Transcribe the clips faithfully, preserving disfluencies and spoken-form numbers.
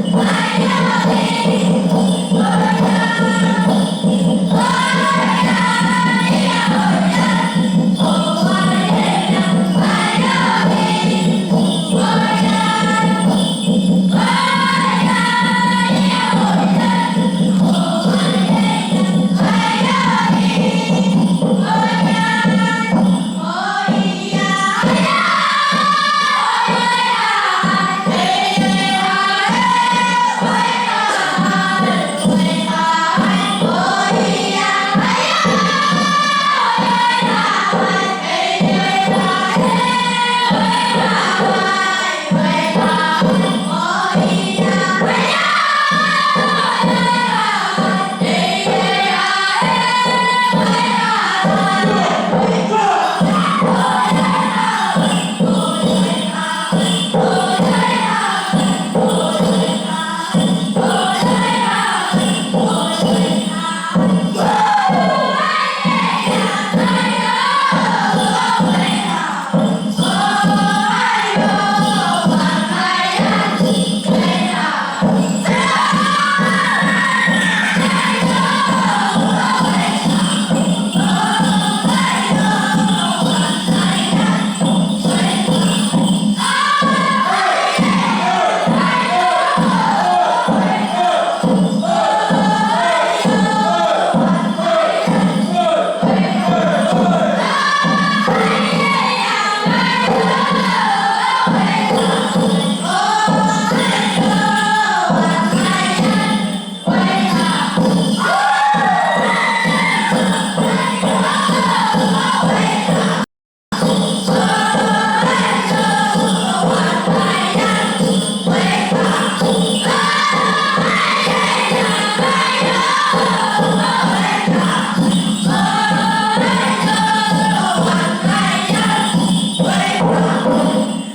好，我们再给他们掌声。好。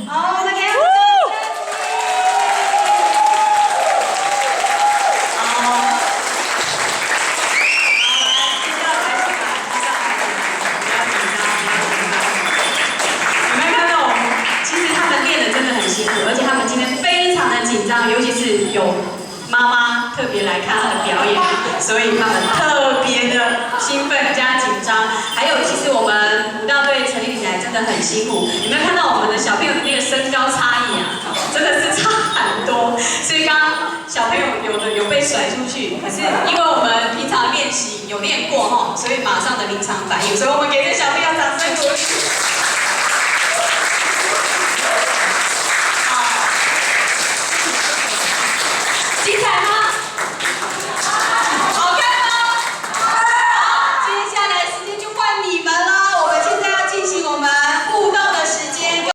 好，来，接下来，接下来，不要紧张，不要紧张。有没有看到我们？其实他们练得真的很辛苦，而且他们今天非常的紧张，尤其是有妈妈特别来看他的表演，所以他们特别的兴奋加紧张。还有，其实我们舞蹈队成立起来真的很辛苦。你没有看到我们的小朋友的那个身高差异啊，真的是差很多。所以刚刚小朋友有的有被甩出去，可是因为我们平常练习有练过吼，所以马上的临场反应，所以我们给这小朋友掌声。